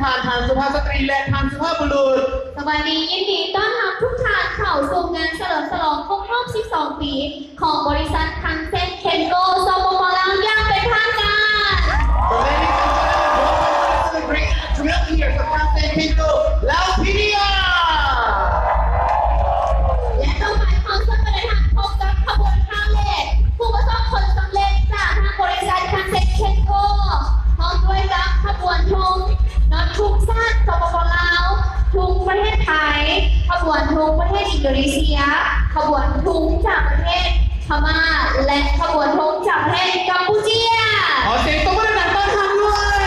ທ່ານ ທ່ານສຸພາບສະຕຣີ ແລະ ທ່ານສຸພາບບຸລຸດ. ສະບາຍດີ, ຍິນດີຕ້ອນຮັບທຸກທ່ານເຂົ້າສູ່ງານສະເຫຼີມສະຫຼອງຄົບຮອບສິບສອງປີ ຂອງບໍລິສັດຄັງເຊັນເຄັນໂກ ສປປ ລາວ ຢ່າງເປັນທາງການ. So, ladies and gentlemen, welcome to the celebrate twelve years of Kangsen Kenko Laos P D R. ແລະ ຕໍ່ໄປເຮົາຈະໄດ້ຮັບພົບກັບຂະບວນພາເຣດຜູ້ປະສົບຜົນສຳເລັດຈາກທາງບໍລິສັດຄັງເຊັນເຄັນໂກ ພ້ອມດ້ວຍກັບຂະບວນທຸງນຳທຸງຊາດ ສປປ ລາວ, ທຸງປະເທດໄທ, ຂະບວນທຸງປະເທດອິນໂດເນເຊຍ, ຂະບວນທຸງຈາກປະເທດ ພະມ້າ ແລະ ຂະບວນທຸງຈາກປະເທດກຳປູເຈຍ. ຂໍສຽງຕົບມືດັງໆຕ້ອນຮັບດ້ວຍ.